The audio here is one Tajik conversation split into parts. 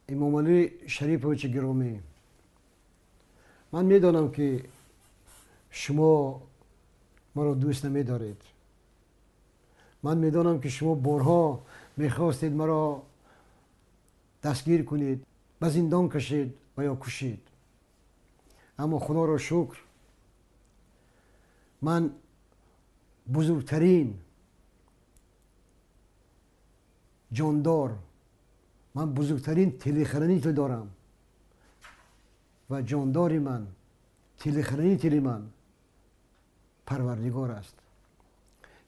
Эмомалӣ Шариповичи гиромӣ, ман медонам, ки шумо маро дӯст намедоред. Ман медонам, ки шумо борҳо мехостед маро дастгир кунед, ба зиндон кашед ва ё кушед. Аммо худоро шукр, ман бузургтарин ҷондор, ман бузургтарин телохранитель дорам ва ҷондори ман, телохранители ман Парвардигор аст.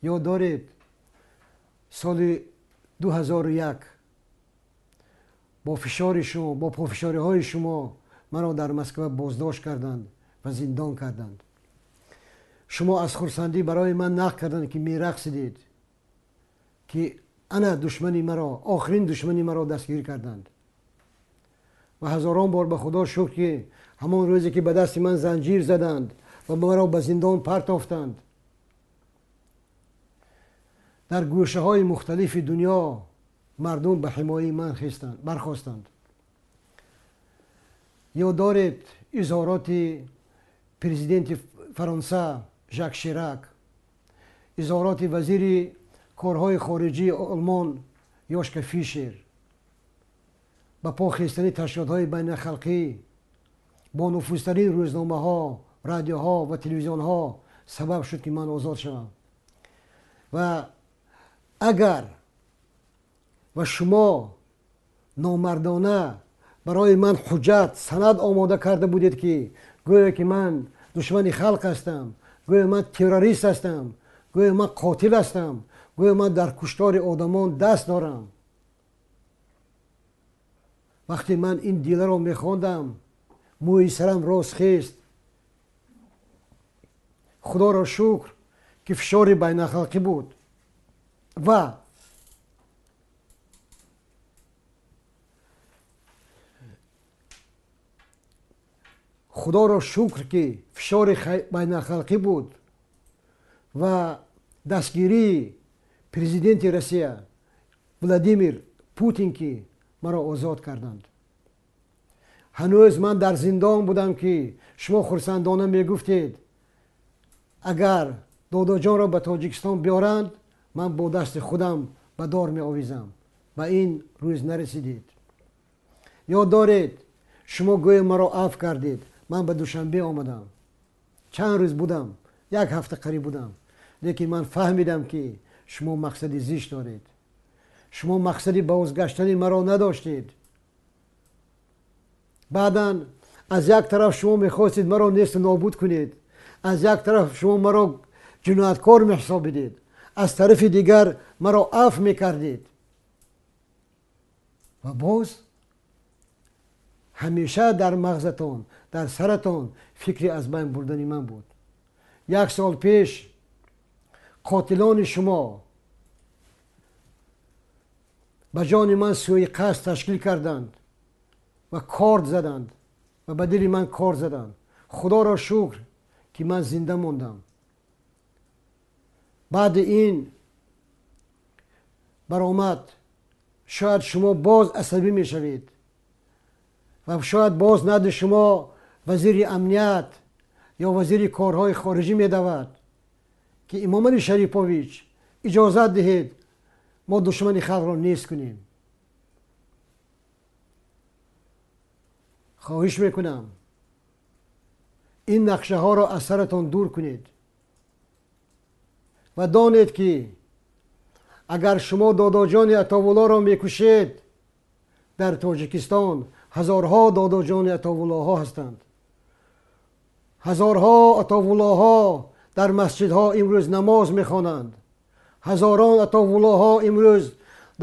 Ёд доред, соли 2001 бо фишори шумо, бо пофишориҳои шумо маро дар Москва боздошт карданд ва зиндон карданд. Шумо аз хурсандӣ барои ман нақл карданд, ки мерақсидед, ки ана душмани маро, охирин душмани маро дастгир карданд. Ва ҳазорон бор ба Худо шукр, ки ҳамон рӯзе ки ба дасти ман занҷир заданд ва маро ба зиндон партофтанд, дар гӯшаҳои мухталифи дунё мардум ба ҳимояи ман бархостанд. Ёд доред изҳороти президенти Фаронса Жак Ширак, изҳороти вазири корҳои хориҷии Олмон Ёшка Фишер, ба по хестани ташкилотҳои байналхалқӣ, бо нуфузтарин рӯзномаҳо, радиоҳо ва телевизионҳо сабаб шуд, ки ман озод шавам. Ва агар ва шумо номардона барои ман ҳуҷҷат, санад омода карда будед, ки гӯё ки ман душмани халқ ҳастам, гӯё ман террорист ҳастам, гӯё ман қотил ҳастам, гӯё ман дар куштори одамон даст дорам. Вақте ман ин диларо мехондам, мӯи сарам рост хест. Худоро шукр, ки фишори байналхалқӣ буд ва худоро шукр, ки фишори байналхалқӣ буд ва дастгирии президенти Россия Владимир Путин, ки маро озод карданд. Ҳанӯз ман дар зиндон будам, ки шумо хурсандона мегуфтед, агар Додоҷонро ба Тоҷикистон биёранд, ман бо дасти худам ба дор меовезам. Ба ин рӯз нарасидед. Ёд доред, шумо гӯё маро афв кардед. Ман ба Душанбе омадам, чанд рӯз будам, як ҳафта қариб будам, лекин ман фаҳмидам, ки шумо мақсади зишт доред. Шумо мақсади бозгаштани маро надоштед. Баъдан аз як тараф шумо мехостед маро несту нобуд кунед, аз як тараф шумо маро ҷинояткор меҳисобидед, аз тарафи дигар маро афв мекардед. Ва боз ҳамеша дар мағзатон, дар саратон фикри аз байн бурдани ман буд. Як сол пеш қотилони шумо ба ҷони ман сӯиқасд ташкил карданд ва корд заданд ва ба дили ман кор заданд. Худоро шукр, ки ман зинда мондам. Баъди ин баромад шояд шумо боз асабӣ мешавед ва шояд боз назди шумо вазири амният ё вазири корҳои хориҷӣ медавад, ки Эмомалӣ Шарипович, иҷозат диҳед, мо душмани халқро нест кунем. Хоҳиш мекунам, ин нақшаҳоро аз саратон дур кунед ва донед, ки агар шумо Додоҷони Атовуллоро мекушед, дар Тоҷикистон ҳазорҳо Додоҷони Атовуллоҳо ҳастанд. Ҳазорҳо Атовуллоҳо дар масҷидҳо имрӯз намоз мехонанд. Ҳазорон Атовуллоҳо имрӯз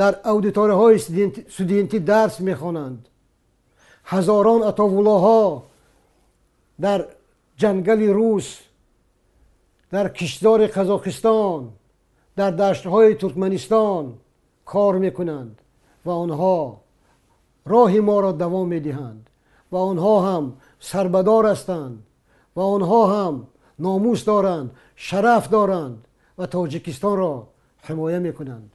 дар аудиторияҳои студентӣ дарс мехонанд. Ҳазорон Атовуллоҳо дар ҷангали Рус, дар киштзори Қазоқистон, дар даштҳои Туркманистон кор мекунанд ва онҳо роҳи моро давом медиҳанд ва онҳо ҳам сарбадор ҳастанд ва онҳо ҳам номус доранд, шараф доранд ва Тоҷикистонро ҳимоя мекунанд.